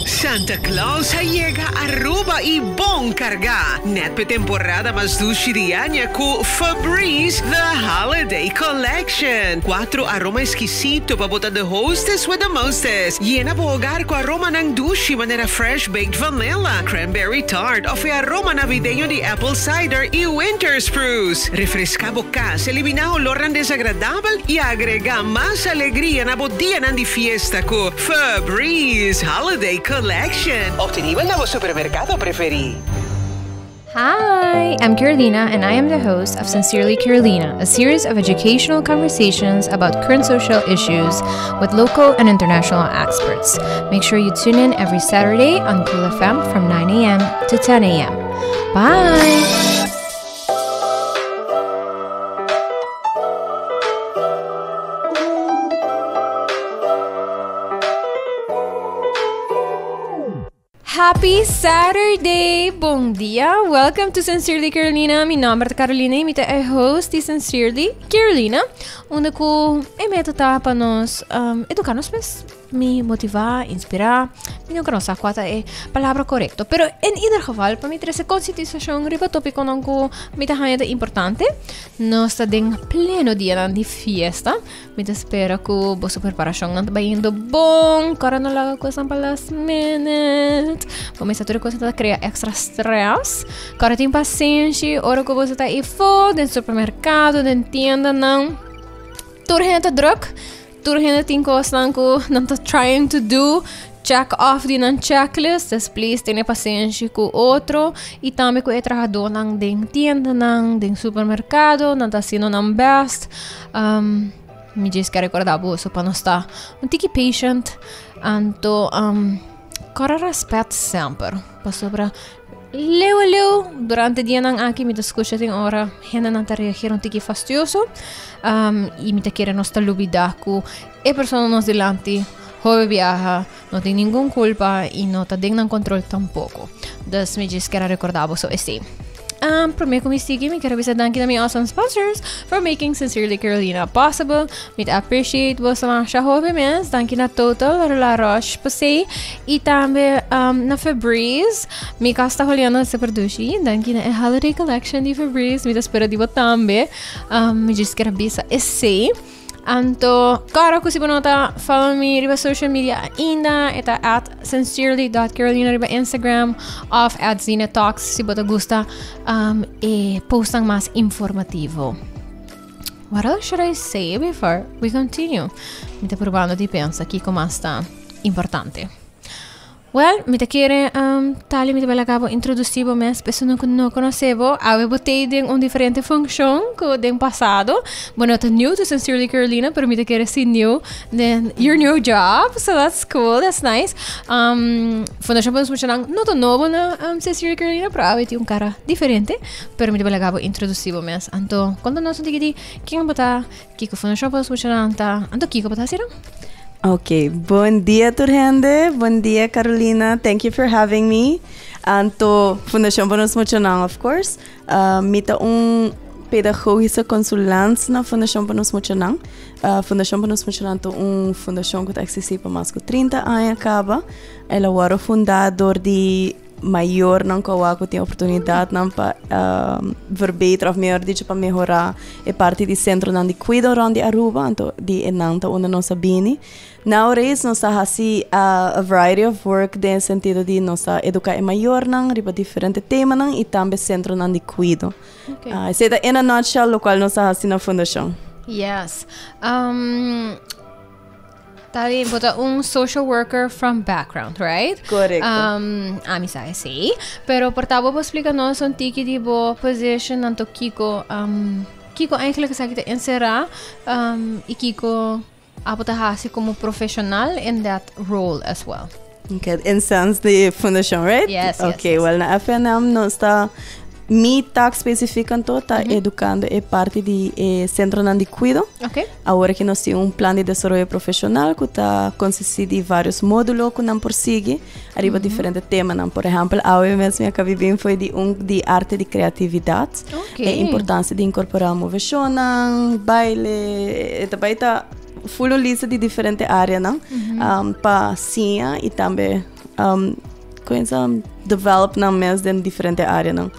Santa Claus a yega Aruba y bon carga! Net p'e temporada mas dushi di aña cu Febreze The Holiday Collection! Cuatro aroma exquisito pa bo ta the hostess with the mostest. Yena bo hogar cu aromanan dushi manera fresh baked vanilla, cranberry tart of e aroma navideño di apple cider y winter spruce. Refresca bo cas, elimina olornan desagradabel y agrega mas alegria na bo dianan di fiesta cu Febreze Holiday Collection. Obtenibel na bo supermercado preferi. Hi, I'm Carolina, and I am the host of Sincerely Carolina, a series of educational conversations about current social issues with local and international experts. Make sure you tune in every Saturday on Cool FM from 9 a.m. to 10 a.m. Bye! Happy Saturday! Bon dia! Welcome to Sincerely Carolina. Mi nomber ta Carolina y mi ta e host di Sincerely Carolina. Unda cu e meta ta pa nos um, educa nos mes. Mi motiva, inspira. Mi nunca no sa cua ta e palabra corecto. Pero en ieder geval, pa mi trece concientisacion riba topiconan cu mi ta haña ta importante. Nos ta den pleno dianan di fiesta. Mi ta spera cu boso preparacionnan ta bayendo bon. Cora no laga cosnan pa last minute. Bo mester tur e cosnan ta crea extra stress. Cora tin pasenshi ora cu boso ta ifo den supermercado, den tiendanan. Tur hende ta druk. Tur hende tin cosnan cu nan ta trying to do, check off di nan checklist. Dus please tene pasenshi cu otro y tambe cu e trahadornan den tiendanan, den supermercado. Nan ta haciendo nan best. Um, mi djis ke recorda boso pa nos ta un tiki patient. Anto, um, kora respet semper. Pasobra Leu a leu, durante dianan aki mi ta scucha tin ora hendenan ta reagir un tiki fastioso um, y mi ta kere nos ta lubida cu e persona nos dilanti hopi biaha, no tin ningun culpa y no ta den nan control tampoco. Dus mi djis kier a recorda boso esey. Um, prome cu mi sigui, mi kier a bisa danki na mi awesome sponsors for making Sincerely Carolina possible. Mi ta appreciate boso masha hopi mes. Danki na Total, La Roche Posay y tambe um, na Febreze. Mi cas ta holiendo super dushi. Danki na e Holiday Collection di Febreze. Mi ta spera di bo tambe. Um, mi just kier bisa esey. Anto, koro ku si bo no ta follow mi riba social media ainda, e ta at sincerely.carolina riba Instagram of at Zina Talks si bo ta gusta um, e postan mas informativo. What else should I say before we continue? Mi ta probando di pensa kiko mas ta importante. Well, mi ta kere um, Tali, mi ta bela bo introducí bo mes pa esunnan ku no conoce bo. Awe bo tei den un diferente funccion ku den pasado. Bo no ta new to Sincerely Carolina, pero mi ta kere si new den your new job. So that's cool, that's nice. Um, Fundacion Pa Nos Muchanan no ta nobo na um, Sincerely Carolina, pero awe tin un cara diferente. Pero mi ta bela bo introducí bo mes. Anto, konta nos un tiki di ken bo ta, Kiko Fundashon pa nos muchanan ta? Anto kiko bo ta hasi dan? Ok, bon dia tur hende, bon dia Carolina, thank you for having me. Anto Fundashon pa nos muchanan of course. Uh, mi ta un pedagogische consulans na Fundashon pa nos muchanan. Uh, Fundashon pa nos muchanan ta un fundashon ku ta eksistí pa mas ku 30 aña kaba. El a wòrdu fundá dor di mayornan ku a wak ku tin oportunidatnan pa verbeter of mehor dicho pa mehorá e parti di sentronan di kuido rònt di Aruba, anto di e nan ta unda nos a bini. Nowadays nos ta hasi a variety of work den e sentido di nos ta eduká e mayornan riba diferente temanan i tambe sentronan di kuido. Esei ta in a nutshell lokual nos ta hasi na fundashon. Yes. Ta bien, bo ta un social worker from background, right? Correcto. Um, ami sa esei. Pero por ta bo por splika nos un tiki di bo position anto kiko, um, kiko eigenlijk esaki ta encerra, um, y kiko abo ta hasi como profesional in that role as well. Okay, in sense di fundacion, right? Yes, yes, Okay, yes. well, na FNM nos ta mi tak specifiek anto ta educando e parti di e centronan di cuido. Okay. Awor ki nos tin un plan di desaroyo profesional ku ta konsistí di vários módulo ku nan por sigui ariba diferente temanan. Por ehèmpel, awe mes mi a kabi bin fo'i di un di arte di kreatividat. Okay. E importansia di inkorporá moveshonnan, baile, e ta bai ta. full un lista di diferente áreanan pa siña i tambe kuminsá develop nan mes den diferente áreanan.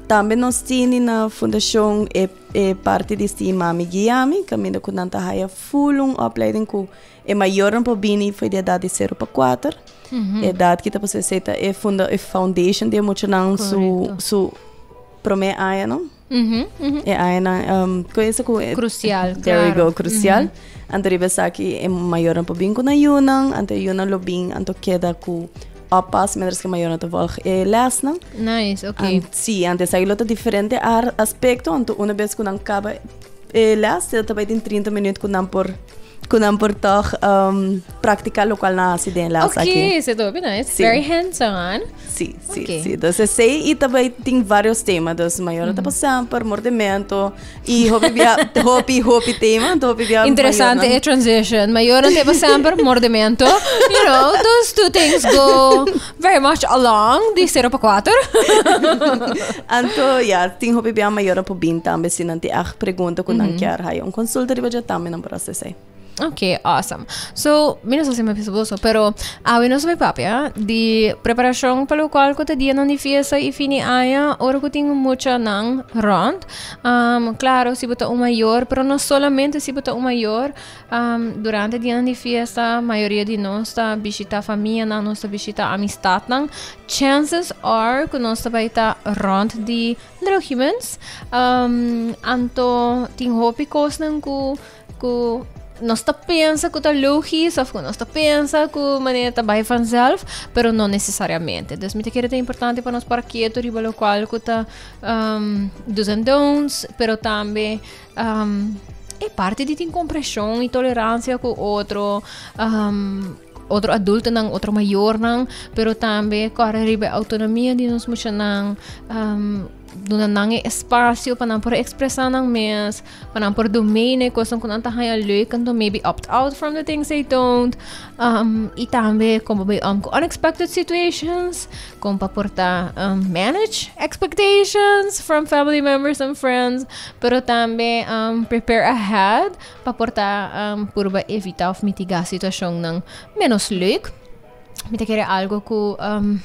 Tambe nos tini na fundashon e e parti di Stima Mi Guia Mi, kaminda ku nan ta haya full un opleiding ku e mayornan por bini for di edat di 0 pa 4. Edat ki ta pasó esei ta e funda e foundation di e muchanan su su promé añanan. E añanan ku ku Crucial. There we go, crucial. Anto riba esaki e mayornan por bin ku nan yunan, anto e yunan lo bin anto keda ku oppas mientras ku e mayornan ta volg e lesnan. Nice, okay. Sí, anto esaki lo ta diferente aspecto, anto una bes ku nan kaba e les, ta bai tin 30 minuut ku nan por toch praktiká lokual nan hasi den les aki. Okay, so that would be nice. Very hands-on. Sí. Dus esei i tambe tin varios tema. Dus mayornan ta pa semper, mordemento i hopi bia, hopi, hopi tema. Anto hopi bia Interesante mayornan e transition. Mayornan ta pa semper, mordemento. Those two things go very much along di 0 pa 4. Anto, ja, tin hopi bia mayornan por bin tambe si nan tin echt pregunta ku nan kier haya un consulta riba dje tambe nan por hasi esei. Ok, awesome. So, mi no sa si mi a bisa boso, pero awe nos bai papia di preparashon pa lokual ku ta dianan di fiesta i fin di aña, ora ku tin muchanan rònt. Klaro, si bo ta un mayor, pero no solamente si bo ta un mayor, durante dianan di fiesta, mayoria di nos ta bishita famianan, nos ta bishita amistatnan. Chances are ku nos ta bai ta rònt di little humans. Anto tin hopi kosnan ku nos ta pensa ku ta logisch of ku nos ta pensa ku manera ta bai vanzelf, pero no necesariamente. Dus mi ta kere ta importante pa nos para keto riba lokual ku ta do's and don'ts, pero tambe e parti di tin komprenshon i toleransia ku otro adultonan, otro mayornan, pero tambe kòrda riba e outonomia di nos muchanan, duna nan e espasio pa nan por ekspresá nan mes, pa nan por domina e kosnan ku nan ta haña leuk, anto maybe opt out from the things they don't. I tambe kon pa bai om ku unexpected situations, kon pa por ta manage expectations from family members and friends, pero tambe prepare ahead pa por ta purba evitá òf mitigá situashonnan menos leuk. Mi ta kere algo ku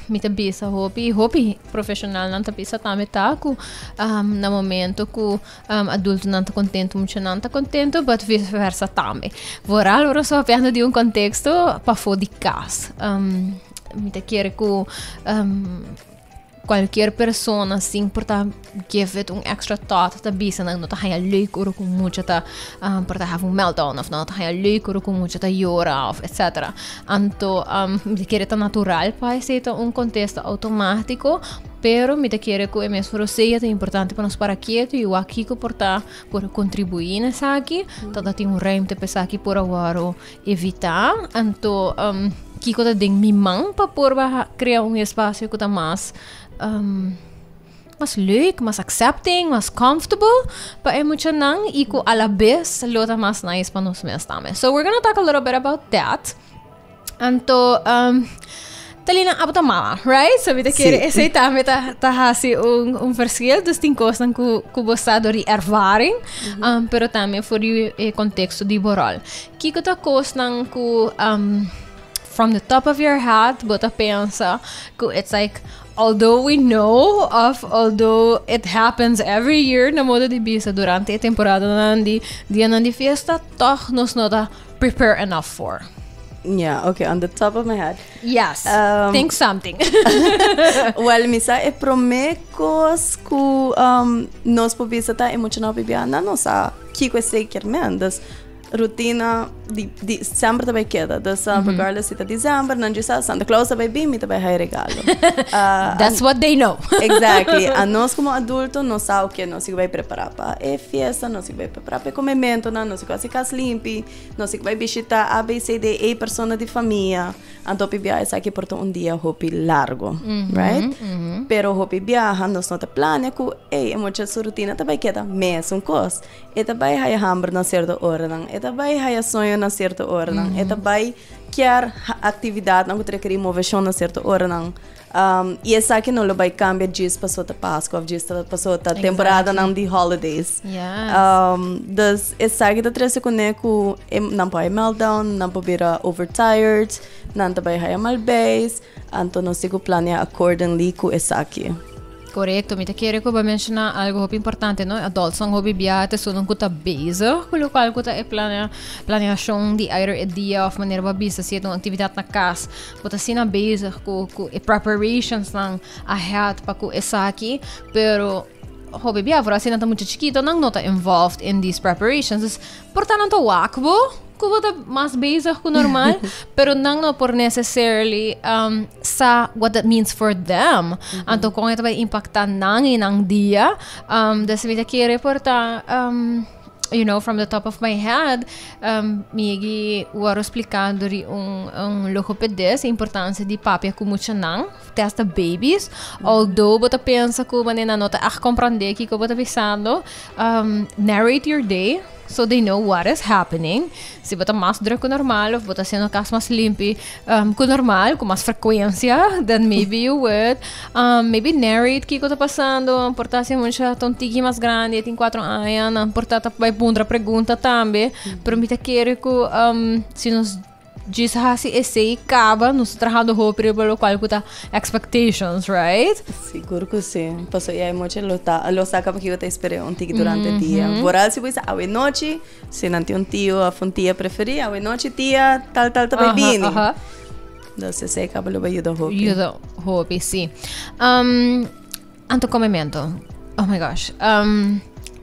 mi ta bisa hopi, hopi profeshonalnan ta bisa tambe ta ku na momento ku adultonan ta kontentu, muchanan ta kontentu, but vice versa tambe. Vooral ora nos ta papiando di un konteksto pafó di kas. Mi ta kere ku kualkier persona sin por ta give it un extra thought ta bisa nan no ta haña leuk ora ku mucha ta por ta have un meltdown of nan no ta haña leuk ora ku mucha ta yora of etcetera. Anto mi ta kere ta natural pa esei ta un kontesto outomátiko, pero mi ta kere ku e mes rosea ta importante pa nos para ketu i wak kiko por ta por kontribuí na esaki, ta ta tin un ruimte pa esaki por a wòrdu evitá. Anto kiko ta den mi man pa por krea un espasio ku ta mas leuk, mas accepting, mas comfortable pa e muchanan i ku a la bes lo ta mas nice pa nos mes tambe. So we're gonna talk a little bit about that. Anto, Talina, abo ta mama, right? So mi ta kere esei tambe ta hasi un verschil. Dus tin kosnan ku bo sa dor di ervaring, pero tambe for di e konteksto di bo ròl. Kiko ta kosnan ku from the top of your head bo ta pensa ku it's like although we know of although it happens every year na modo di bisa durante e temporadanan di dianan di fiesta, tòg nos no ta prepare enough for? Yeah, okay, on the top of my head. Yes. Think something. Well, mi sa e promé kos ku nos por bisa ta e muchanan hopi bia nan no sa kiko esei kier men. Dus rutina di semper ta bai keda. Dus regardless si ta december, nan dje sa Santa Claus ta bai bin, mi ta bai haya regalo. That's what they know. Exactly. Anos komo adulto nos sa oke, nos tin ku bai prepará pa e fiesta, nos tin ku bai prepará pa e komementonan, nos tin ku hasi kas limpi, nos tin ku bai bishitá A, B, C, D, E persona di famia. Anto hopi biaha esaki por ta un dia hopi largo, right? Pero hopi biaha nos no ta plania ku ey e mucha su rutina ta bai keda mesun kos. E ta bai haya hamber na sierto oranan, e ta bai haya soño. na cierto ora nan. E ta bay kier actividad nan cu ta requeri movecion na cierto ora nan. Y esaki no lo bay cambia djis paso ta Pascu of djis paso ta temporada nan di holidays. Dus esaki ta trece cune cu nan por haya meltdown, nan por bira overtired, nan ta bay haya mal beis. Anto nos tin cu planea accordingly cu esaki. Corecto, mi ta kere cu bo a menciona algo hopi importante, no? Adults nan hopi bia ta esunnan cu ta bezig cu locual cu ta e planea, planeacion di either e dia of manera bo a bisa si e ta un actividad na cas, bo ta asina bezig cu cu e preparations nan ahead pa cu esaki, pero hopi bia for asina ta mucha chikito nan no ta involved in these preparations, dus por ta nan ta wak bo cu bo ta mas bezig cu normal, pero nan no por necessarily sa what that means for them. Anto con e ta bay impacta nan y nan dia. Dus mi ta kere por ta, from the top of my head, mi yegi worde splica door di un logopedist e importancia di papia cu muchanan, te hasta babies. Although bo ta pensa cu manera nan no ta echt comprende kico bo ta bisando, narrate your day. So they know what is happening. Si bo ta mas druk ku normal of bo ta haciendo cas mas limpi ku normal, ku mas frecuencia than maybe you would. Maybe narrate kiko ta pasando. Por ta si mucha ta un tiki mas grandi, e tin cuatro aña, nan por ta ta bai puntra pregunta tambe. Pero mi ta kere ku si nos Djis hasi esei kaba, nos ta trahando hopi riba lokual ku ta expectations, right? Sigur ku si. Pasobra ya e mochi lo ta, lo sa kaba kiko ta esper'é un tiki durante dia. Vooral si bo bisa awenochi, si nan tin un tio òf un tia preferí, awenochi tia tal tal ta bai bini. Dus esei kaba lo bai yuda hopi. Yuda hopi, si. Anto comemento. Oh my gosh.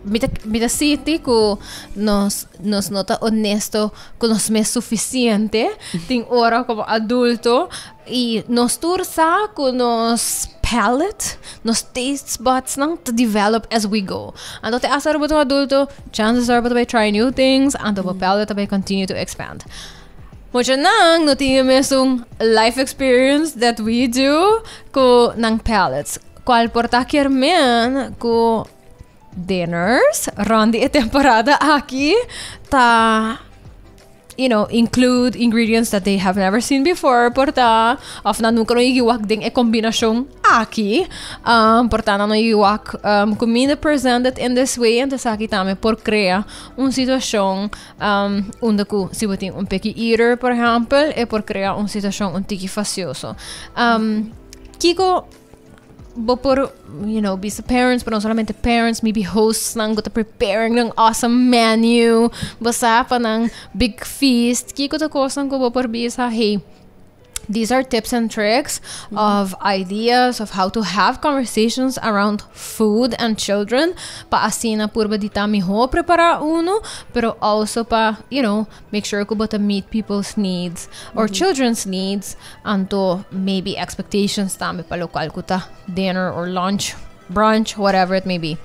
Mi ta, mi ta sinti cu nos, nos no ta honesto cu nos mes suficiente. Tin ora como adulto y nos tur sa cu nos palate, nos taste buds nan ta develop as we go. Anto te hasta ora bo ta un adulto, chances are bo ta bay try new things, anto bo palate ta bay continue to expand. Muchanan no tin e mesun life experience that we do cu nan palates. Cual por ta kier men cu dinners rond di e temporada aki ta include ingredients that they have never seen before por ta of nan nunca no yegi wak den e combinacion aki. Por ta nan no yegi wak cuminda presented in this way entonces aki tambe por crea un situacion Unda ku si bo tin un picky eater, por ehèmpel, e por krea un situashon un tiki fastioso. Kiko bo por, bisa parents, pero no solamente parents, maybe hosts nan ku ta preparing nan awesome menu, bo sa, pa nan big feast. Kiko ta kosnan ku bo por bisa, hey, These are tips and tricks of ideas of how to have conversations around food and children pa asina purba di ta mihó prepará uno, pero also pa, make sure ku bo ta meet people's needs or children's needs, anto maybe expectations tambe pa lokual ku ta dinner or lunch, brunch, whatever it may be.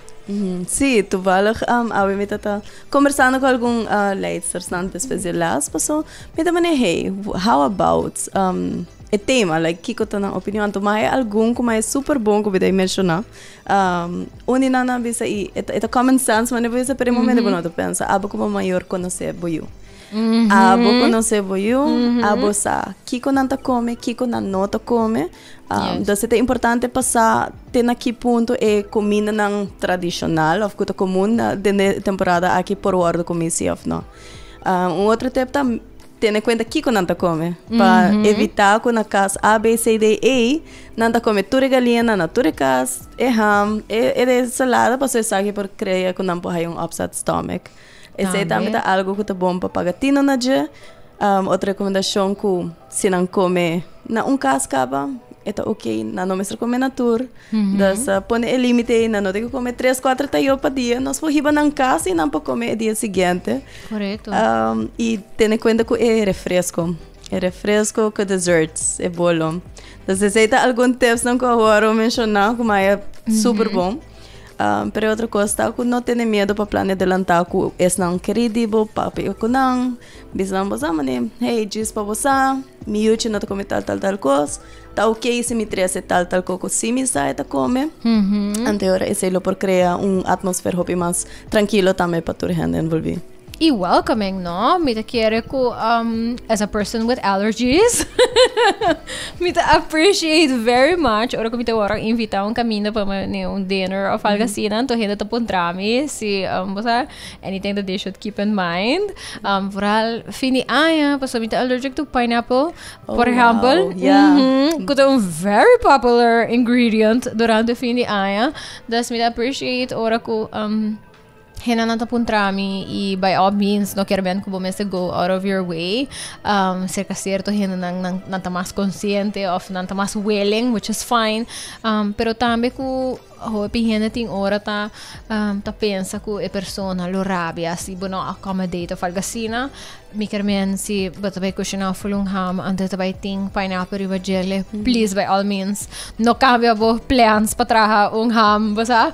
Sí, toevallig awe mi ta conversando cu algun leidstersnan despues di les paso mi ta mane hey, how about e tema, like kiko ta nan opinion, anto mi haya algun cu mi haya super bon cu mi ta menciona. Un di nan a bisa y e ta common sense mane bo bisa pero e momento bo no ta pensa, abo como mayor conoce bo yu. Abo conoce bo yu, abo sa kiko nan ta come, kiko nan no ta come. Dus e ta importante pa sa te na ki punto e kumindanan tradishonal òf ku ta komun den e temporada aki por wòrdu komí si òf no. Un otro tip ta tene kuenta kiko nan ta kome pa evitá ku na kas A, B, C, D, E nan ta kome tur e galiñanan na tur e kas, e ham, e salada pasobra esaki por krea ku nan por haya un upset stomach. Esei tambe ta algu ku ta bon pa paga tino na dje. Otro rekomendashon ku si nan kome na un kas kaba e ta ok, nan no mester kome na tur. Dus pone e limite ei, nan no tin ku kome tres kuater tayo pa dia. Nos por hiba nan kas i nan por kome e dia siguiente. Korekto. I tene kuenta ku e refresko, e refresko ku desserts, e bolo. Dus esei ta algun tipsnan ku awor a menshoná ku mi a super bon. Pero e otro kos ta ku no tene miedu pa plania adelantá ku esnan kerí di bo, papia ku nan, bisa nan bo sa manera, hey, djis pa bo sa, mi yuchi no ta kome tal tal tal kos, ta oké si mi trese tal tal kos ku si mi sa e ta kome. Anto e ora esei lo por krea un atmosfer hopi mas trankilo tambe pa tur hende envolví. Y welcoming, no? Mi ta kere cu as a person with allergies, mi ta appreciate very much ora cu mi ta word invita un caminda pa un dinner of algo asina, anto hende ta puntra mi si bo sa, anything that they should keep in mind. Vooral fin di aña, pasobra mi ta allergic to pineapple, por ehempel. Cu ta un very popular ingredient durante fin di aña. Dus mi ta appreciate ora cu hendenan ta puntra mi y by all means no kier ben cu bo mester go out of your way. Cerca cierto hendenan nan ta mas consciente of nan ta mas willing, which is fine. Pero tambe cu hopi hende tin ora ta pensa cu e persona lo rabia si bo no accommodate of algo asina. Mi kier men si bo ta bay cushina full un ham anto ta bay tin pineapple riba djele, please, by all means, no cambia bo plans pa traha un ham, bo sa,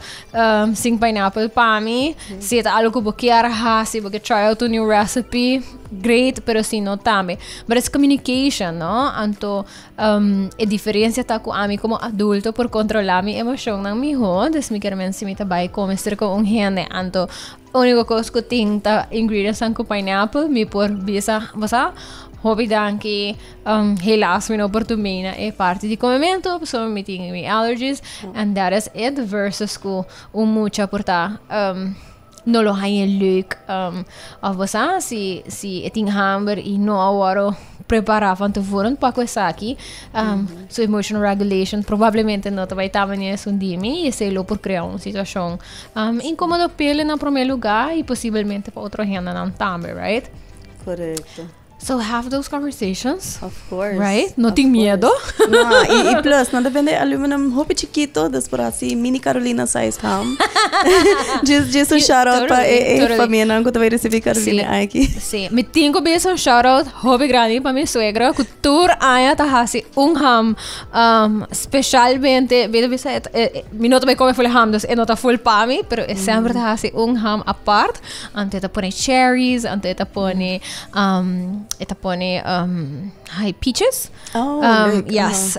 sin pineapple pa mi. Si ta algo cu bo kier haci, bo kier try out un new recipe, great, pero si no tambe. But it's communication, no? Anto e diferencia ta cu ami como adulto por controla mi emocionnan miho, dus mi kier men si mi ta bay come cerca un hende, anto unico cos cu tin ta ingredients cu pineapple, mi por bisa, bo sa, hopi danki, helaas mi no por tuma e parti di comemento, pasobra mi tin mi allergies, and that is it, versus cu un mucha por ta no lo haña leuk of bo sa, si e tin hamber y no a wordo prepara van tevoren pa cu esaki, su emotional regulation probablemente no ta bay ta manera esun di mi y esey lo por crea un situacion incomodo p'e na primer lugar y posiblemente pa otro hendenan tambe, right? Correcto. So have those conversations. Of course. Right? No tin miedo. No, y plus, nan ta bende aluminum hopi chikito, dus por haci mini Carolina size ham. Just un shout out pa e famia cu ta bay recibi Carolina aki. Si, mi tin cu bisa un shout out hopi grandi pa mi suegra, cu tur aña ta haci un ham specialmente, mi ta bisa, mi no ta bay come full ham, dus e no ta full pa mi, pero e semper ta haci un ham apart. Anto e ta pone cherries, anto e ta pone, ai, peaches. Oh, leuk. Yes.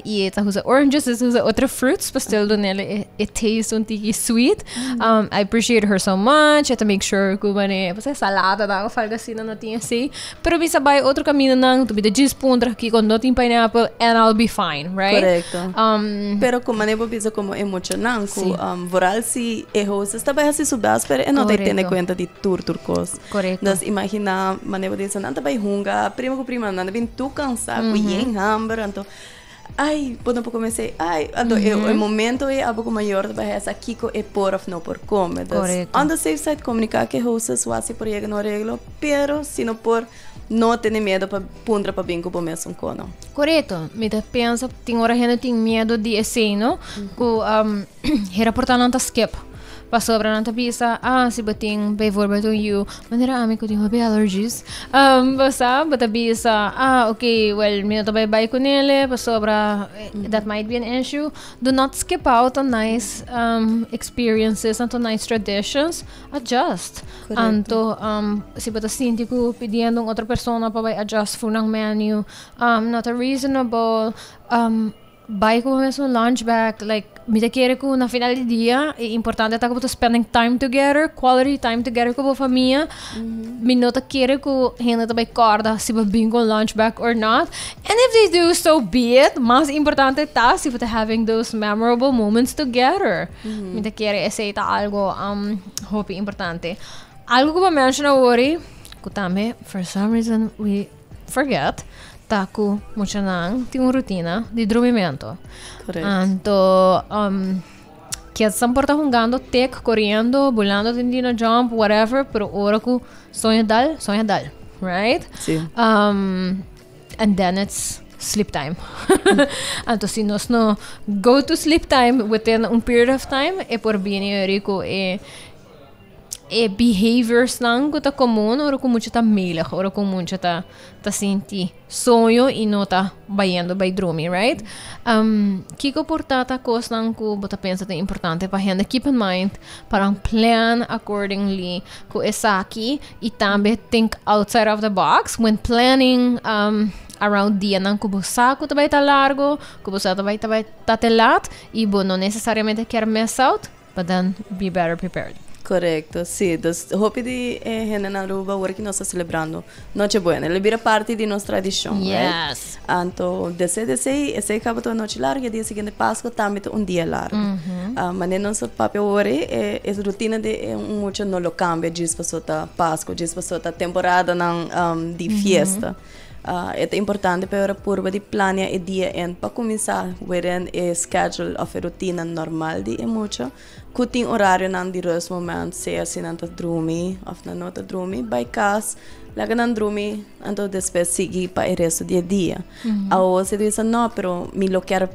Y e ta usa oranges, e ta usa otro fruits, pa still dunele e taste un tiki sweet. I appreciate her so much. E ta make sure cu mane, pues, salada dan of algo asina no tin asina. Pero mi sa bay otro camindanan, tu mi ta djis puntra kico no tin pineapple and I'll be fine, right? Correcto. Pero como ne bisa como emocionan cu vooral si e host ta bay haci su best, pero e no ta tene cuenta di tur cos. Dus imagina mane bo bisa nan ta bay hunga prima cu prima, nan ta bin tur cansa cu yen hamber, anto ai, bo no por come esey, ai, anto e momento e abo como mayor ta bay hesa kico e por of no por come. Dus on the safe side, comunica cu e hostess wak si por yega na un arreglo, pero si no por, no tene miedo pa puntra pa bin cu bo mes un cono. Correcto. Mi ta pensa tin ora hende tin miedo di esey, no? Cu hera por ta nan ta skip. Pasobra nan ta bisa, ah, si bo tin bijvoorbeeld un yu, manera ami cu tin hopi allergies. Bo sa, bo ta bisa, ah, okay, well, mi no ta bay bay cu nele, pasobra that might be an issue. Do not skip out on nice experiences and nice traditions. Adjust. Anto, si bo ta sinti cu pidiendo un otro persona pa bay adjust for nan menu, not a reasonable, bay cu un lunch bag, like, mi ta kere cu na final di dia, e importante ta cu bo spending time together, quality time together cu bo famia. Mi no ta kere cu hende ta bay corda si bo bin cu lunch bag or not. And if they do, so be it. Mas importante ta si bo ta having those memorable moments together. Mi ta kere esey ta algo hopi importante. Algo cu bo a menciona awor, cu tambe for some reason we forget, ta cu muchanan tin un rutina di drumimento. Anto, kids por ta hungando tek, coriendo, bulando den dino jump, whatever, pero ora cu soño dal, soño dal, right? Si. And then it's sleep time. Anto, si nos no go to sleep time within un period of time, e por bini cu e behaviors nan cu ta comun ora cu mucha ta melig, ora cu mucha ta sinti soño y no ta bayendo bay drumi, right? Kico por ta cosnan cu bo ta pensa ta importante pa hende keep in mind pa nan plan accordingly cu esaki y tambe think outside of the box when planning around dianan cu bo sa cu ta bay ta largo, cu bo sa ta bay ta te laat y bo no necesariamente kier miss out, but then be better prepared. Korekto, sí. Dus hopi di e hende na Aruba awor ki nos ta selebrando Noche Buena. El a bira parti di nos tradishon, right? Yes. Anto desde esei, esei kaba ta un nochi largu i e dia siguiente Pasku tambe ta un dia largu. Manera nos a papia awor ei, e e rutina di e un mucha no lo kambia djis paso ta Pasku, djis paso ta temporadanan di fiesta. E ta importante pa e ora purba di plania e dia en pa kuminsá within e schedule òf e rutina normal di e mucha. Ku tin orarionan di rustmoment, sea si nan ta drumi òf nan no ta drumi, bai kas, laga nan drumi, anto despues sigui pa e resto di e dia. Awor si ta bisa no, pero mi lo kier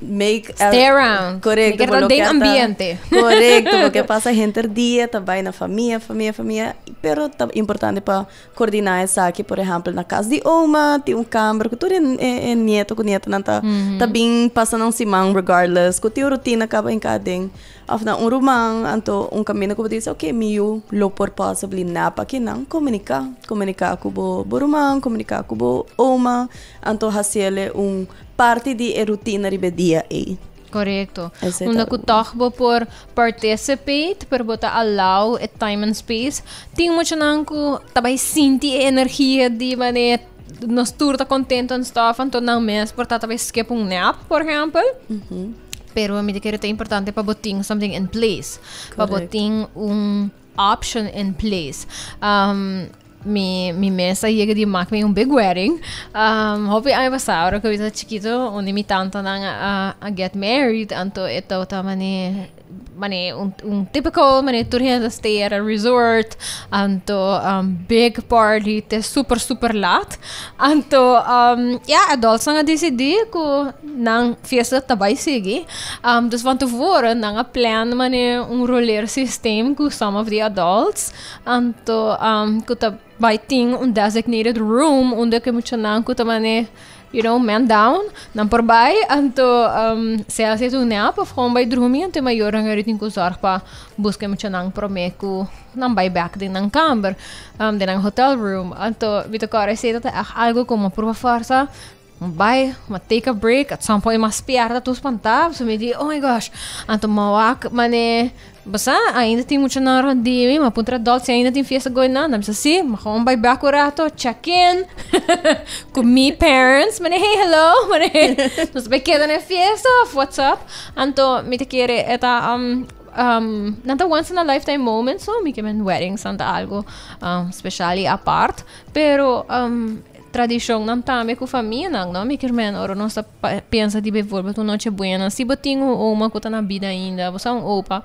make Stay around. Korekto, Mi kier bo ta lo den kier ta ambiente. Korekto, bo ke pasa henter dia ta bai na famia, famia, famia, pero ta importante pa Coordiná esaki, por ehèmpel, na kas di oma tin un kamber ku tur e e nieto ku nietonan ta ta bin pasa nan siman regardless ku tin un rutina kaba hinká aden. Òf na un ruman, anto un kaminda ku bo ta bisa oke mi yu lo por possibly nap akinan, komuniká, komuniká ku bo bo ruman, komuniká ku bo oma, anto hasiel un parti di e rutina riba e dia ei. Correcto. Esei Unda ta cu toch bo por participate, pero bo ta allow e time and space. Tin muchanan cu ta bay sinti e energia di wanneer nos tur ta contento en stuff, anto nan mes por ta ta bay skip un nap, por ehempel. Pero mi ta kere ta importante pa bo tin something in place. Pa bo Correcto. tin un option in place. Um, mi, mi mes a yega di mak mi un big wedding. Um, hopi aña pasá, ora ku mi ta chikito, un di mi tantanan a, a get married, anto e tabata mane, mane un, un typical, mane tur hende stay at a resort, anto um, big party te super, super laat. Anto, um, ja, adultsnan a disidí ku nan fiesta ta bai sigui. Um, dus van tevoren nan a plan mane un roleer systeem ku some of the adults. Anto, um, ku ta bai tin un designated room unda ku e muchanan ku ta mane, you know, man down, nan por bai. Anto, um, sea si es un nap of gewoon bai drumi, anto e mayornan a tin ku zorg pa buska e muchanan promé ku nan bai bek den nan kamber, um, den nan hotel room. Anto, mi ta kòrda esei ta ta ègt algu ku mi a purba fòrsa. Mi bai, mi take a break, at some point mi a spierta tur spantá, pasobra mi di, oh my gosh, anto mi a wak manera, bo sa, ainda tin muchanan rond di mi, mi a puntra adult si ainda tin fiesta going on, nan bisa si, mi gewoon bai bek un rato, check in ku mi parents, manera hey hello, manera nos bai keda na e fiesta of what's up, anto mi ta kere e ta nan ta once in a lifetime moment so, mi ke men weddings nan ta algo special i apart, pero. Tradishonnan tambe ku famianan, no? Mi kermen ora nos ta pensa di bijvoorbeeld un Noche Buena, si bo tin un oma ku ta na bida ainda, bo sa un opa,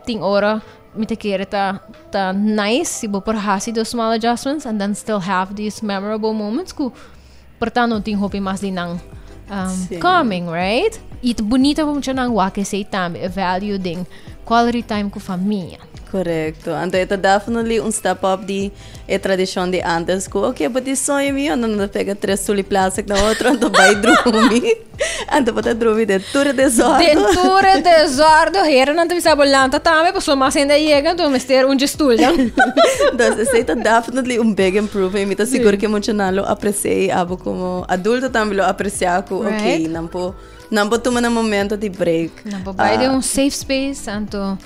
tin ora mi ta kere ta ta nice si bo por hasi those small adjustments and then still have these memorable moments ku por ta no tin hopi mas di nan coming, right? I ta bunita pa muchanan wak esei tambe, e value den quality time ku famia. Korekto. Anto e ta definitely un step up di e tradishon di antes ku ok bo tin soño mi anto nan ta pega tres stoel di plastic na otro anto bai drumi. Anto bo ta drumi den tur e desordo. Den tur e desordo. Heren ta bisa bo lanta tambe pasobra mas hende a yega anto mester un dje stoelnan. Dus esei ta definitely un big improvement. Mi ta sigur ku e muchanan lo apresia i abo komo adulto tambe lo apresia ku ok nan por nan por tuma nan momento di break. Nan por bai den un safe space anto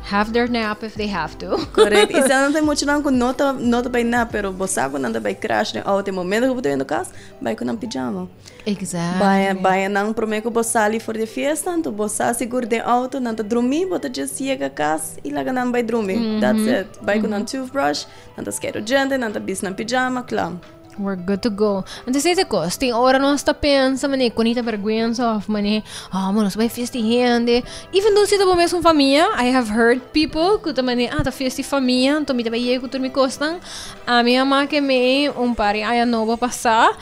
Have their nap if they have to. Correct. Y sa nan ta muchanan cu no ta, no ta bay nap, pero bo sa cu nan ta bay crash den auto. E momento cu bo ta yendo cas, bay cu nan pijama. Exactly. Bay, bay nan prome cu bo sali for di fiesta, anto bo sa sigur den auto, nan ta drumi, bo ta just yega cas y laga nan bay drumi. That's it. Bay cu nan toothbrush, nan ta skeiro djente, nan ta bisti nan pijama, cla. We're good to go. Anto esei ta e kos. Tin ora nos ta pensa manera ku ni ta bergwensa òf manera, oh, ma nos bai fiesta di hende. Even though si ta bo mesun famia, I have heard people ku ta manera, ah, ta fiesta di famia, anto mi ta bai yega ku tur mi kosnan. Ami a make mei un par di aña nobo pasá,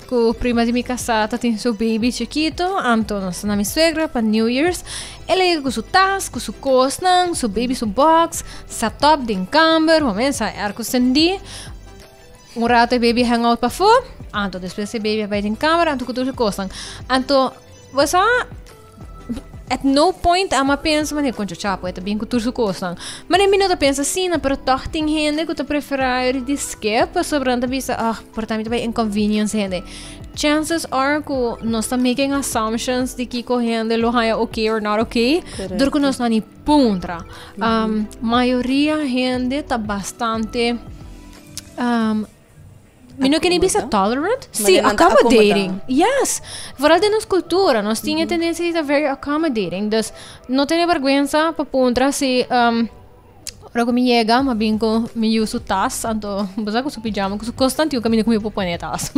ku prima di mi kasá ta tin su baby chikito, anto nos ta na mi suegra pa New Year's. El a yega ku su tas, ku su kosnan, su baby su box, set up den kamber, bo mesa airco sendí. Un rato e baby hang out pafó, anto despues e baby a bai den kamera, anto ku tur su kosnan. Anto, bo sa, At no point ami a pensa manera concha chapo e ta bin cu tur su cosnan. Manera mi no ta pensa asina, pero toch tin hende cu ta prefera eri di skip pasobra nan ta bisa ah por ta mi ta bay inconvenience hende. Chances are cu nos ta making assumptions di kico hende lo haya okay or not okay dor cu nos no ni puntra. Mayoria hende ta bastante Mi no keni bisa tolerant. Sí, accommodating. Yes. Vooral den nos cultura. Nos tin e tendencia di ta very accommodating. Dus no tene vergüenza pa puntra si um, ora ku mi yega, ma bin ku mi yu su tas, anto bo sa ku su pijama, ku su kosnan tin un kaminda ku mi por pone e tas.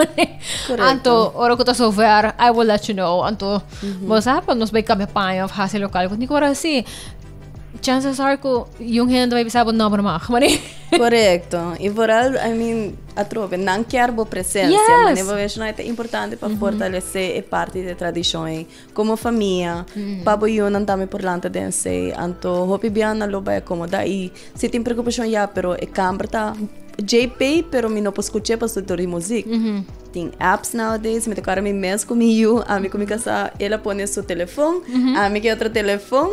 Anto ora ku ta zover, I will let you know. Anto bo sa pa nos bai kambia paña of hasi lokal ku tin ku ora si. Chances are ku yung hende bai bisa bo no, bo no mag. Correcto. Y vooral, I mean, atrobe, nan kier bo presencia. Yes. Mane bo wens no e ta importante pa fortalece e parti de tradicion ei. Como famia, pa bo yunan tambe por lanta den esei. Anto hopi bia nan lo bai acomoda y si tin preocupacion ya, pero e camber ta JP, pero mi no por scuche pasobra dor di muziek. Tin apps nowadays, mi ta kòrda mi mes ku mi yu, ami ku mi kasá, el a pone su telefon, ami ke otro telefon.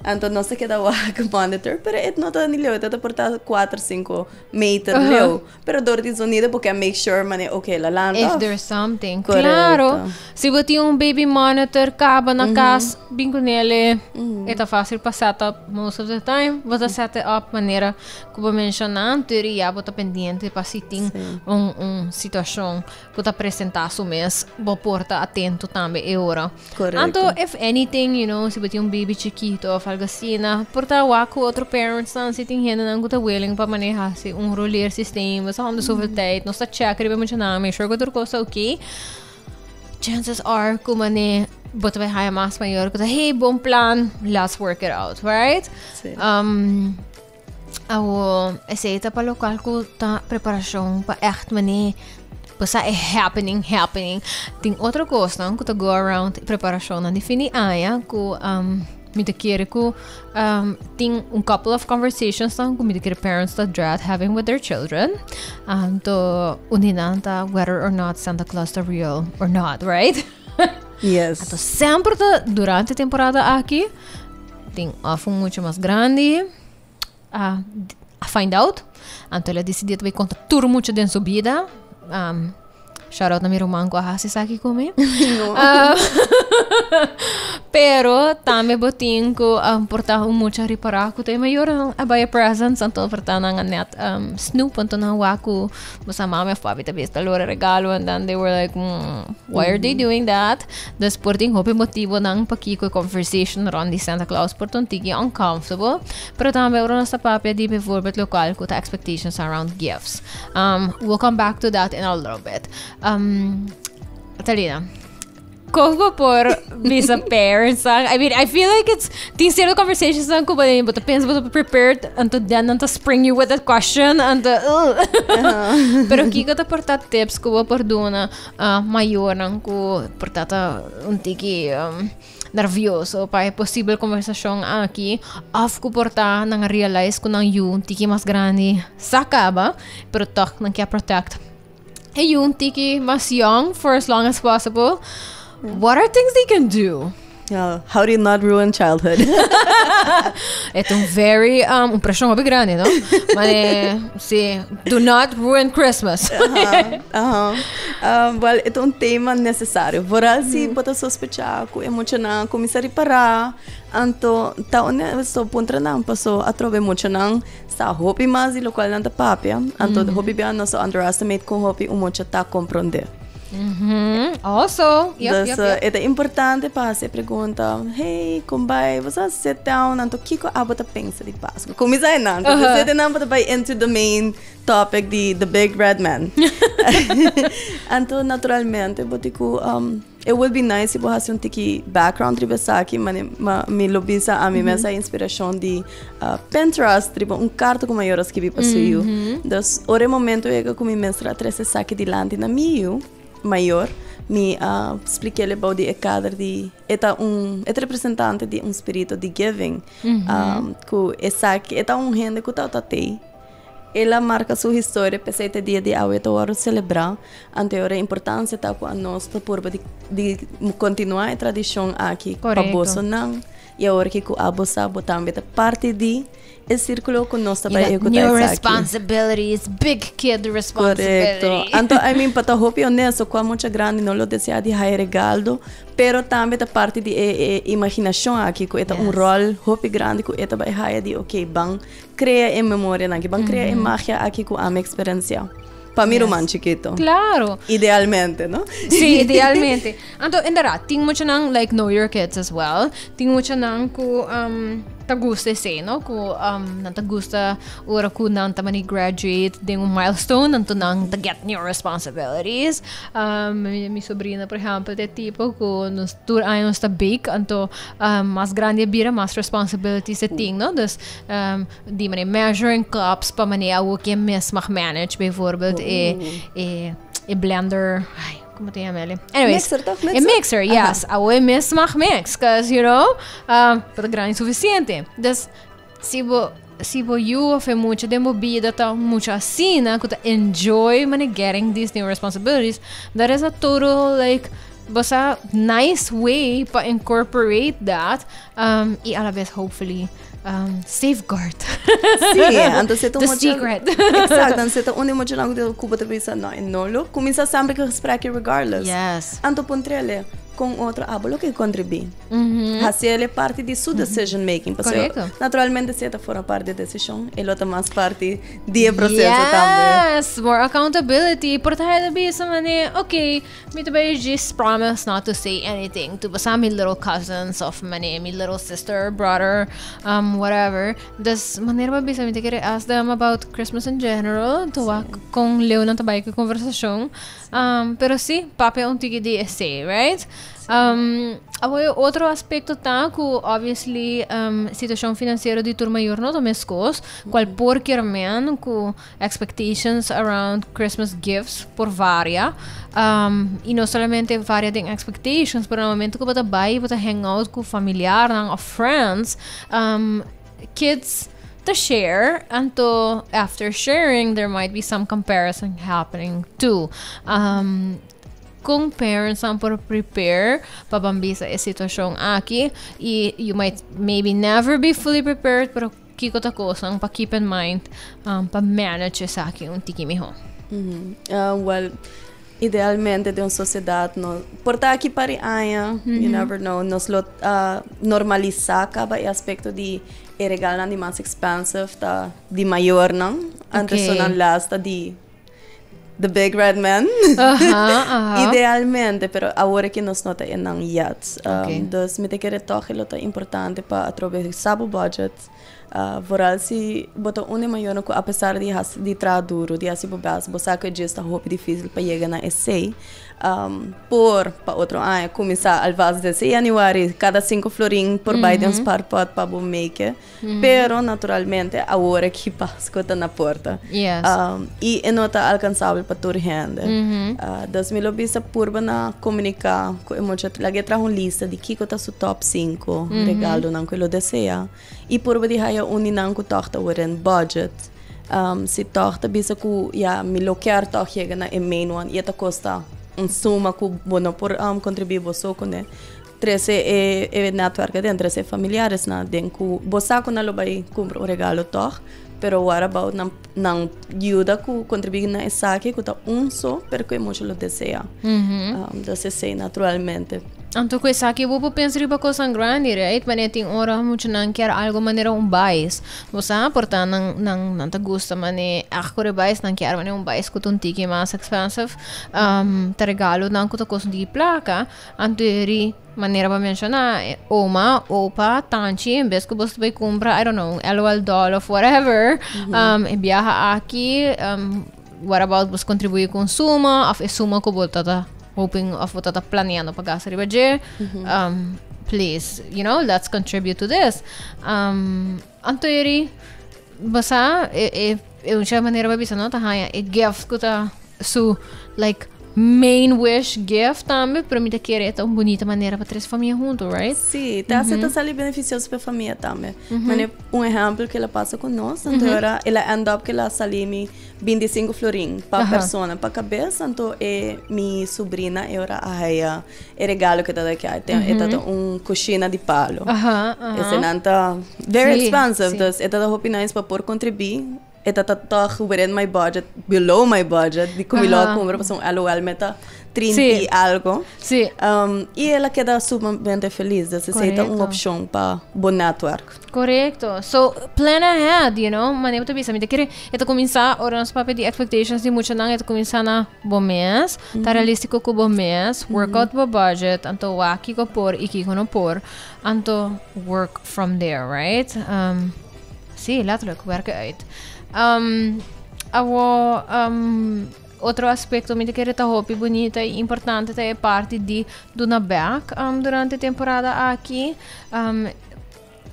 Anto nos ta keda wak monitor, pero e no ta ni leu, e ta por ta cuatro, cinco meter leu. Pero door di zonido bo ke make sure mane ok la lanta If of. there's something. Correcto. Claro. Si bo tin un baby monitor kaba na kas, bin ku nele. E ta fácil pa set up most of the time. Bo ta set it up manera ku bo menshoná antes i ya bo ta pendiente pa si tin un un situashon ku ta presentá su mes, bo por ta atento tambe e ora. Correcto. Anto, if anything, you know, si bo tin un baby chikito of algo asina, por ta wak ku otro parentsnan si tin hendenan ku ta willing pa maneha si un roleer systeem, bo sa om de zoveel tijd, nos ta check riba e muchanan, make sure ku tur kos ta oké. Chances are ku mane bo ta bai haya mas mayor ku ta, hey, bon plan, let's work it out, right? Sí. Awo, esei ta pa lokual ku ta preparashon pa ègt manera bo sa e happening happening. Tin otro kosnan ku ta go around preparashonnan di fin di aña ku mi ta kere ku tin un couple of conversationsnan ku mi ta kere parents ta dread having with their children. Anto un di nan ta whether or not Santa Claus ta real or not, right? Yes. Anto semper ta durante temporada aki tin of un mucha mas grandi a a find out. Anto el a disidí ta bai konta tur mucha den su bida. Um, shout out na mi ruman ku a hasi esaki ku mi. Um, pero tambe bo tin ku um, por ta un mucha ripará ku ta e mayornan a bai e presents, anto por ta nan a net um, snoep, anto nan wak ku bo sa mami of papi ta bisa lora regalo and then they were like, why are they doing that? Dus por tin hopi motibonan pakiko e conversation rond di Santa Claus por ta un tiki uncomfortable, pero tambe ora nos ta papia di bijvoorbeeld locual cu ta expectations around gifts. We'll come back to that in a little bit. Talina, con bo por bisa parents nan? I mean, I feel like it's tin cierto conversations nan cu bo bo ta pensa bo ta prepared anto then nan ta spring you with that question anto ugh. Pero kiko ta por ta tips cu bo por duna Mayornan ku por ta ta un tiki nervioso pa e posibel konversashon aki òf ku por ta nan a realize ku nan yu un tiki mas grandi sa kaba pero tòg nan kier protect e yu un tiki mas yong for as long as possible. What are things they can do? Yeah, how do you not ruin childhood? E ta un very, um, un preshon hopi grandi, no? Maar eh, sí, do not ruin Christmas. Aha, aha. Um, well, e ta un tema necesario. Vooral si bo ta sospecha cu e muchanan cuminsa ripara, anto ta un so puntra nan paso atrobe muchanan sa hopi mas di locual nan ta papia, anto hopi bia nos ta underestimate con hopi un mucha ta compronde. Also, yep, Dus yep, yep. e ta importante pa hasi e pregunta, hey, kon bai? Bo sa sit down, anto kiko abo ta pensa di Pasku? Kuminsá einan, uh -huh. Sit einan pa ta bai into the main topic di the big red man. Anto naturalmente bo tin ku um, it would be nice si bo hasi un tiki background riba esaki, mane ma mi lo bisa ami mes a inspirashon di uh, Pinterest riba un karta ku mayor a skibi pa su yu. Dus ora e momento yega ku mi mester a trese esaki dilanti na mi yu mayor, mi a splik'el about di e kader di e ta un e ta representante di un spirito di giving. Ku esaki e ta un hende ku tabata tei. El a marka su historia p'esei te dia di awe ta wòrdu selebrá. Anto e ora e importansia ta ku anos ta purba di di kontinuá e tradishon aki pa bosonan. Y awor cu abo sa, bo tambe ta parti di e circulo cu nos ta You got ehecuta new esaki. Responsibilities, big kid responsibility. Correcto. Anto, I mean, pa ta hopi honesto, cu mucha grandi no lo desea di haya regalo, pero tambe ta parti di e imaginacion aki, cu e ta un rol hopi grandi cu e ta bay haya di, ok, ban crea e memoria aki, ban crea e magia aki cu ami a experiencia. Pa mi ruman chikito. Idealmente, no? Si, idealmente. Anto, inderdaad, tin muchanan, like, know your kids as well. Tin muchanan cu ta gusta esey, no? Cu nan ta gusta ora cu nan ta mani graduate den un milestone, anto nan ta get new responsibilities. Mi sobrina, por ehempel, ta e tipo cu nos tur aña nos ta bake, anto mas grandi e bira, mas responsibilities e tin, no? Dus di mane measuring cups pa mane awo ke mes mag manage, bijvoorbeeld e blender, ay, como te llama ele? Anyways, Mixer, toch? E Mixer? Mixer, yes. Awo e mes mag mix, 'cause pero grandi suficiente. Dus si bo yu of e mucha den bo bida ta mucha asina, cu ta enjoy mane getting these new responsibilities, that is a total, like, basta nice way pa incorporate that y a la vez hopefully safeguard Si, anto se the secret. Exacto, anto ta un mucha lang cu bo ta bisa no, no lo cuminsa semper cu gesprek regardless. Anto puntrele cu otro abo lo kier contribui. Haci ele parti di su decision making. Pasobra naturalmente si ta forma parti di decision, e lo ta mas parti di e proceso tambe. Yes, more accountability. Por ta bisa mane, okay, mi tambe just promise not to say anything to basta mi little cousins of mane, mi little sister, brother, whatever. Dus manera bo bisa mi ta kier ask them about Christmas in general, to wak con leu nan ta bay cu conversacion. Pero si, papia un tiki di esey, right? Awor otro aspecto ta cu obviously situacion financiero di tur mayor no ta mescos, cual por kiermen cu expectations around Christmas gifts por varia. Y no solamente varia den expectations, pero na momento cu bo ta bay, bo ta hang out cu familiar of friends, kids to share, anto after sharing there might be some comparison happening too. Con parents nan por prepare pa ban bisa e situacion aki? Y you might maybe never be fully prepared, pero kiko ta cosnan pa keep in mind pa manage esaki un tiki miho? Well, idealmente den un sociedad, no, por ta aki pa aña, you never know, nos lo normalisa caba e aspecto di e regalo di mas expensive ta di mayornan, antes okay. Last ta di the big red man. Idealmente, pero awor cu nos no ta einan yet. Dus mi ta kere toch lo ta importante pa atrobe sa bo budget. Vooral si bo ta un mayor cu apesar di traha duro, di haci bo best, bo sa cu ta hopi dificil pa yega na esey. Por pa otro aña cuminsa alvast desde januari, cada 5 florin por bay den un spaarpot pa bo make. Pero naturalmente awor cu Pasco ta na porta. Y e no ta alcansabel pa tur hende. Dus mi lo bisa purba na comunica cu e mucha, laga traha un lista di kico ta su top 5 regalonan cu e lo desea. Y purba di haya un nan cu toch ta within budget. Si toch ta bisa cu ja, mi lo kier toch yega na e main one y ta costa un suma cu bo no por contribui bo so cune. Trece e netwerk den, trece familiaresnan den cu bo sa cu nan lo bay cumpra un regalo toch, pero what about nan yuda cu contribui na esaki cu ta un so, pero cu e mucha lo desea. Dus esey naturalmente. Anto cu esaki bo por pensa riba cos grandi, right? Manera tin ora muchanan kier algo manera un bais. Bo sa, por ta nan ta gusta mane echt core bais, nan kier mane un bais cu un tiki mas expensive. Ta regalo nan cu ta costa un tiki placa. Anto eri manera bo a menciona, oma, opa, tanchi, en bes cu bo bay cumpra, I don't know, LOL doll of whatever, e biaha aki, what about bo contribui cu suma, of e suma cu bo ta hoping of bo ta planeando pa gasta riba dje. Please, let's contribute to this. Anto eri, basta, e un manera pa bisa, no, ta haya, e gift cu ta su, like, Main wish gift tambe, pero mi ta kere ta un bunita manera pa trese famia hunto, right? Si, ta mm -hmm. sali beneficioso pa famia tambe. Mm -hmm. Un ehempel cu el a pasa cu nos, anto ora el a end up cu el a sali mi 25 florin pa persona, pa cabeza, anto e mi sobrina e ora a haya e regalo cu ta ki e ta un cushina di palo. Esey ta very expensive, dus e ta hopi nice pa por contribui. E ta ta toch within my budget, below my budget, di cu mi lo a cumpra pasobra un LOL me ta 30 y algo. Y el a keda sumamente feliz, dus esey ta un opcion pa bo netwerk. Correcto. So, plan ahead. Manera bo ta bisa, mi ta kere, e ta cuminsa ora nos papia di expectations di muchanan, e ta cuminsa na bo mes, ta realistico cu bo mes, work out bo budget, anto wak kico por y kico no por, anto work from there, right? Sí, letterlijk, werken uit. Awo, otro aspecto mi ta kere ta hopi bunita y importante ta e parti di duna bek durante temporada aki.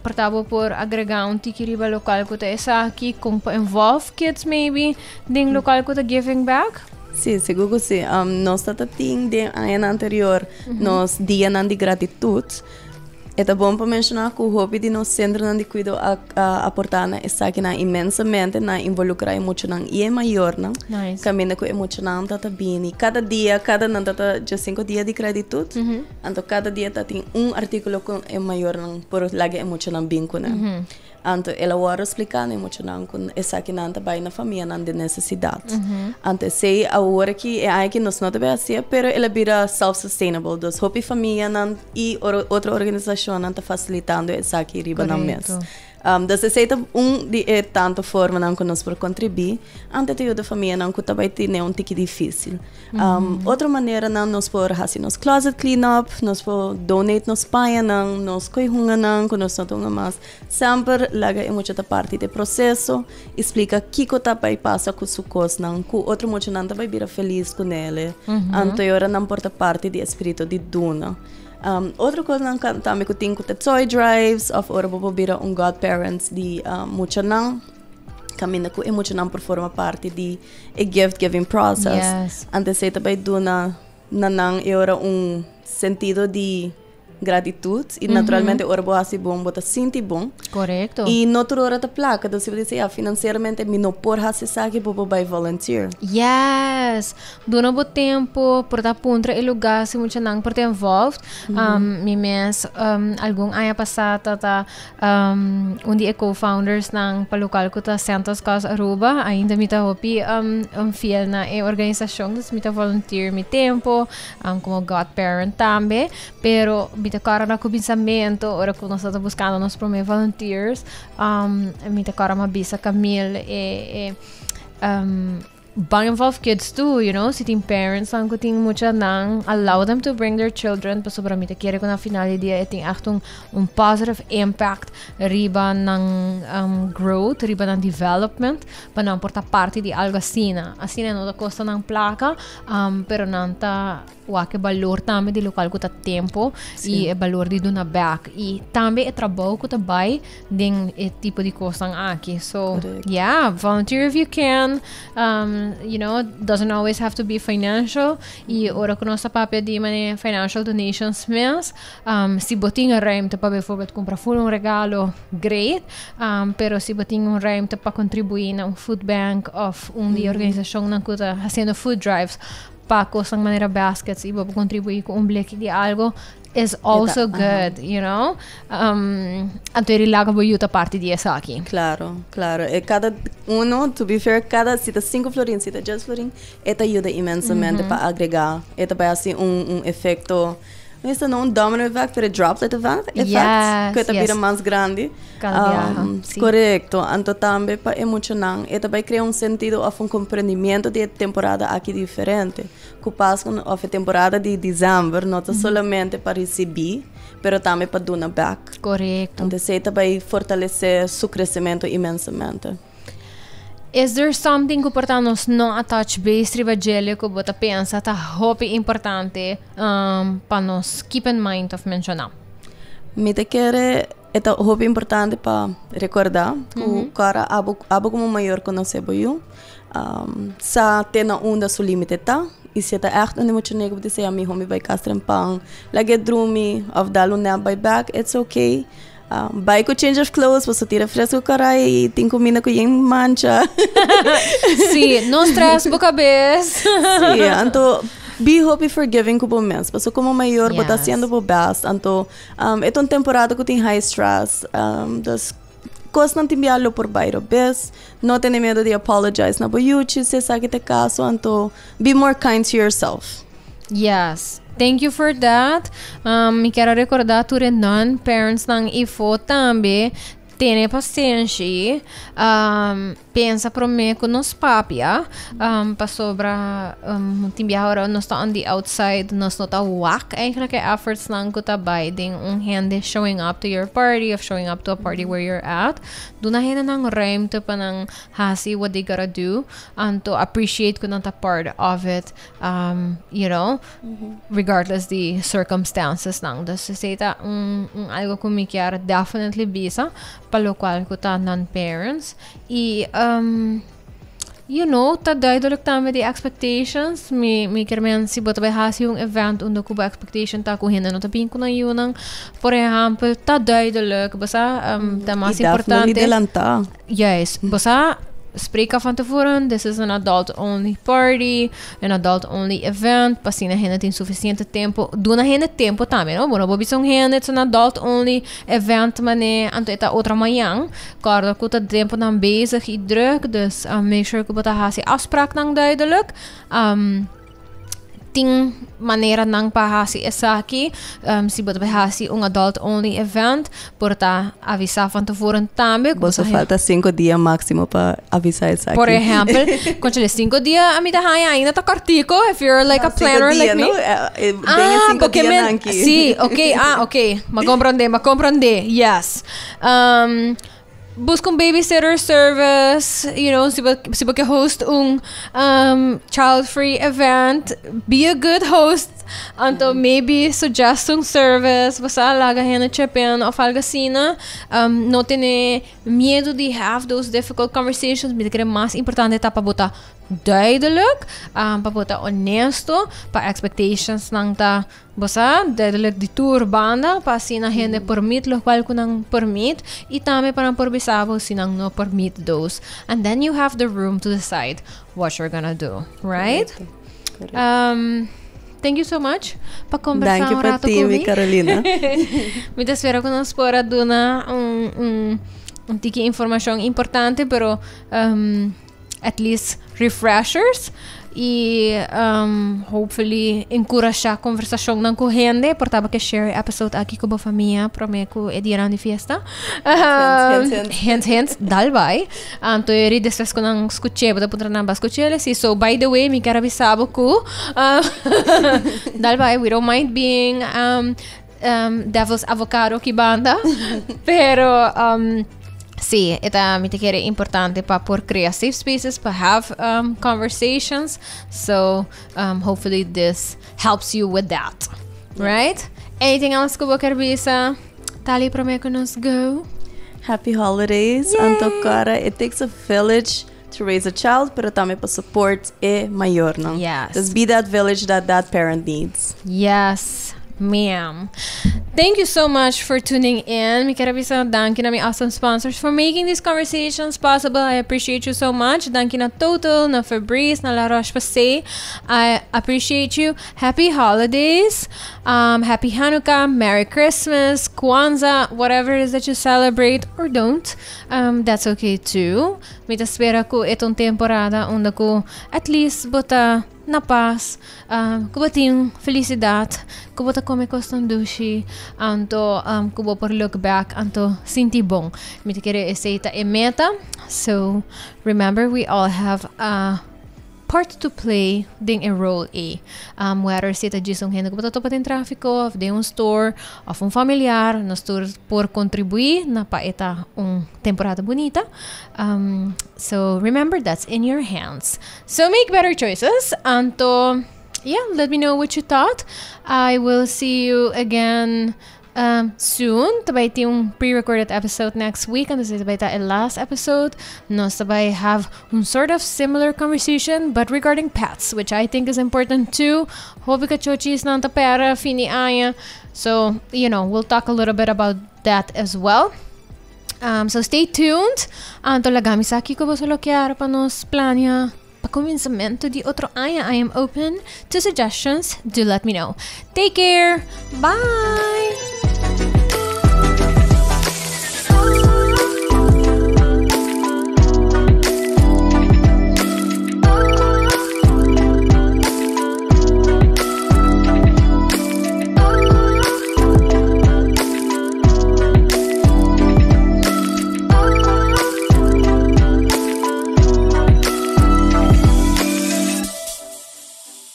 Por ta bo por agrega un tiki riba local cu ta esaki, con pa involve kids maybe den local cu ta giving back? Sí, sigur cu sí. Nos ta tin den añanan anterior nos dianan di gratitud. E ta bon pa menshoná ku hopi di nos sentronan di kuido a aportá na esakinan inmensamente na involukrá e muchanan i e mayornan. Nice. Kaminda ku e muchanan ta ta bini kada dia, kada nan ta ta djasinko dia di gratitut. Anto kada dia ta tin un artíkulo ku e mayornan por laga e muchanan bin kuné. Anto el a wòrdu spliká na e muchanan ku esakinan ta bai na famianan den nesesidat. Anto esei awor aki e aña aki nos no ta bai hasié, pero el a bira self-sustainable. Dus hopi famianan i otro organisashonnan ta fasilitando esaki riba nan mes. Dus esei ta un di e tantu formanan ku nos por kontribuí ante ta yuda famianan ku ta bai tene un tiki difísil. Otro maneranan nos por hasi nos closet clean up, nos por donate nos pañanan, nos koihunganan ku nos no ta hunga mas. Semper laga e mucha ta parti di e proseso i splika kiko ta bai pasa ku su kosnan, ku otro muchanan ta bai bira felis ku nele. Anto e ora nan por ta parti di e spiritu di duna. Otro kosnan tambe ku tin ku ta toy drives òf ora bo por bira un godparents di muchanan, kaminda ku e muchanan por forma parti di e gift giving process. Anto esei ta bai duna na nan e ora un sentido di gratitud y naturalmente ora bo haci bon bo ta sinti bon. Y no tur ora ta placa, dus si bo dici ya financieramente mi no por haci esaki bo por bay volunteer. Yes! Duna bo tempo, por ta puntra e lugar si muchanan por ta involved. Mi mes algun aña pasa ta ta Un di e co-foundersnan pa local cu ta Santa's Cause Aruba. Ainda mi ta hopi fiel na e organisacion, dus mi ta volunteer mi tempo, como godparent tambe. Pero mi ta cora na cuminsamento, ora cu nos ta buscando nos prome volunteers, mi ta cora mi a bisa Camille e Ban involve kids too, si tin parents nan cu tin mucha nan, allow them to bring their children, pasobra mi ta kere cu na final di dia e tin echt un positive impact riba nan growth, riba nan development, pa nan por ta parti di algo asina. Asina no ta costa nan placa, pero nan ta Wak e balor tambe di lokual ku ta tempo i e balor di duna bek. I tambe e trabou ku ta bai den e tipo di kosnan aki. So, yeah, volunteer if you can. Doesn't always have to be financial. I ora ku nos ta papia di mane financial donations mes, si bo tin e ruimte pa bijvoorbeeld kumpra full un regalo, great. Pero si bo tin un ruimte pa kontribuí na un food bank òf un di e organisashonnan ku ta hasiendo food drives, pa cosnan manera baskets y bo por contribui cu un bleki di algo is also good, you know. Anto e relaga bo yu ta parti di esaki. Claro, claro. E cada uno, to be fair, cada si ta 5 florin, si ta 10 florin, e ta yuda inmensamente pa agrega. E ta bay haci un efecto. Esta no un domino effect, pero droplet effect, Yes, ku ta yes. bira mas grandi. Cada biaha, sí. Korekto. Anto tambe pa e muchanan, e ta bai krea un sentido òf un komprendimiento di e temporada aki diferente. Ku Pasku òf e temporada di december no ta solamente pa risibí, pero tambe pa duna bèk. Anto esei ta bai fortalesé su kresementu inmensamente. Is there something ku por ta nos no a touch base riba djele ku bo ta pensa ta hopi importante pa nos keep in mind of menshoná? Mi ta kere e ta hopi importante pa rekordá ku kòrda abo abo komo mayor konosé bo yu, sa te na unda su límite ta. Y si ta echt un emocional cu bo miho mi bay cas trempan, lag'e drumi, of dal un nap, bay back, it's okay. Bay cu change of clothes, bo tira fresco caray, tin cuminda cu yen mancha. Si, no stress bo cabes. Si, anto be hopi forgiving cu bo mes. Paso como mayor, bo ta haciendo bo best. Anto, e ta un temporada cu tin high stress. Dus cosnan tin bia lo por bay robes. No tene miedo di apologize na bo yuchi, si esaki ta e caso. Anto, be more kind to yourself. Yes. Thank you for that. Mi kier recorda tur non-parents nan ifo tambe. Tene pasenshi. Pensa prome cu nos papia. Pasobra tin biaha ora nos ta on the outside, nos no ta wak eigenlijk e efforts nan cu ta bay den un hende showing up to your party of showing up to a party where you're at. Duna hende nan ruimte pa nan hasi what they gotta do. Anto appreciate cu nan ta part of it. Regardless the circumstances nan. Dus esey ta un algo cu mi kier definitely bisa, pa lo cual cu ta non-parents. Y ta duidelijk tambe di expectations. Mi kier men si bo ta bay hasi un event unda cu bo expectation ta cu hende no ta bin cu nan yiunan. Por ehempel, ta duidelijk, bo sa, ta mas Y definitely importante. Delanta. Juist. Bo sa, spreek af van tevoren, this is an adult-only party, an adult-only event, pa asina hende tin suficiente tempo. Duna hende tempo tambe, no? Bueno, bo bisa un hende, it's an adult-only event, mane, anto e ta otro mañan. Corda cu ta tempo nan bezig y druk, dus make sure cu bo ta hasi afspraak nan duidelijk. Tin manera nan pa hasi esaki. Si bo ta hasi un adult only event, por ta avisa van tevoren tambe. Bo falta 5 dia maximo pa avisa esaki. Por ehempel, conchale, 5 dia ami ta haya ainda ta cortico if you're like a planner dia, like me. No? Ah, 5 porque dia men, nanki. Si, ok, ah, ok. M'a comprende, m'a comprende. Yes. Busca un babysitter service, si bo host un child-free event, be a good host. Anto maybe suggest un service, bo sa, laga hende chip in of algo asina. No tene miedo di have those difficult conversations. Mi ta kere mas importante ta pa bo ta duidelijk, pa bo ta honesto, pa expectations nan ta, bo sa, duidelijk di tur banda, pa asina hende permit lo cual cu nan permit y tambe pa nan por bisa bo si nan no permit those. And then you have the room to decide what you're gonna do, right? Correcto. Thank you so much pa combersa Danki un pa rato ti, cu mi mi. Carolina. Mi ta spera cu nos por a duna un tiki informacion importante, pero at least refreshers y hopefully encurasha conversacion nan cu hende, por ta bo kier share episode aki cu bo famia, prome cu e dia di fiesta. Hints, hints. Hints, hints, dal bay. To eri despues cu nan scucha, bo ta puntra nan, "B'a scucha?" Si, so by the way, mi kier avisa bo cu dal bay, we don't mind being devil's avocado aki banda. Pero si, ta mi ta kere importante pa por crea safe spaces, pa have conversations. So hopefully this helps you with that. Right? Anything else cu bo kier bisa? Tali, prome cu nos go. Happy holidays. Yay! Anto cara, it takes a village to raise a child, pero tambe pa support e mayor, no? Yes. Just be that village that that parent needs. Yes, ma'am. Thank you so much for tuning in. Mi kier bisa danki na mi awesome sponsors for making these conversations possible. I appreciate you so much. Danki na Total, na Fabrice, na La Roche-Posay. I appreciate you. Happy holidays. Happy Hanukkah, Merry Christmas, Kwanzaa, whatever it is that you celebrate or don't. That's okay too. Mi ta spera cu e ta un temporada unda cu at least bo ta na paz, cu bo tin felicidad, cu bo ta come cos dushi, anto cu bo por look back, anto sinti bon. Mi ta kere esey ta e meta. So remember, we all have a part to play den e role ey. Whether si ta djis un hende cu bo ta topa den trafico, of den un store, of un familiar, nos tur por contribui na pa e ta un temporada bunita. So remember, that's in your hands. So make better choices. Anto, yeah, let me know what you thought. I will see you again. Soon, ta bay tin un pre-recorded episode next week, anto esey ta bay ta e last episode. Nos ta bay have un sort of similar conversation, but regarding pets, which I think is important too. Hopi cachochis nan ta pera fin di aña. So, we'll talk a little bit about that as well. So stay tuned. Anto laga mi sa kico boso lo kier pa nos planea pa cuminsamento di otro aña. I am open to suggestions. Do let me know. Take care. Bye.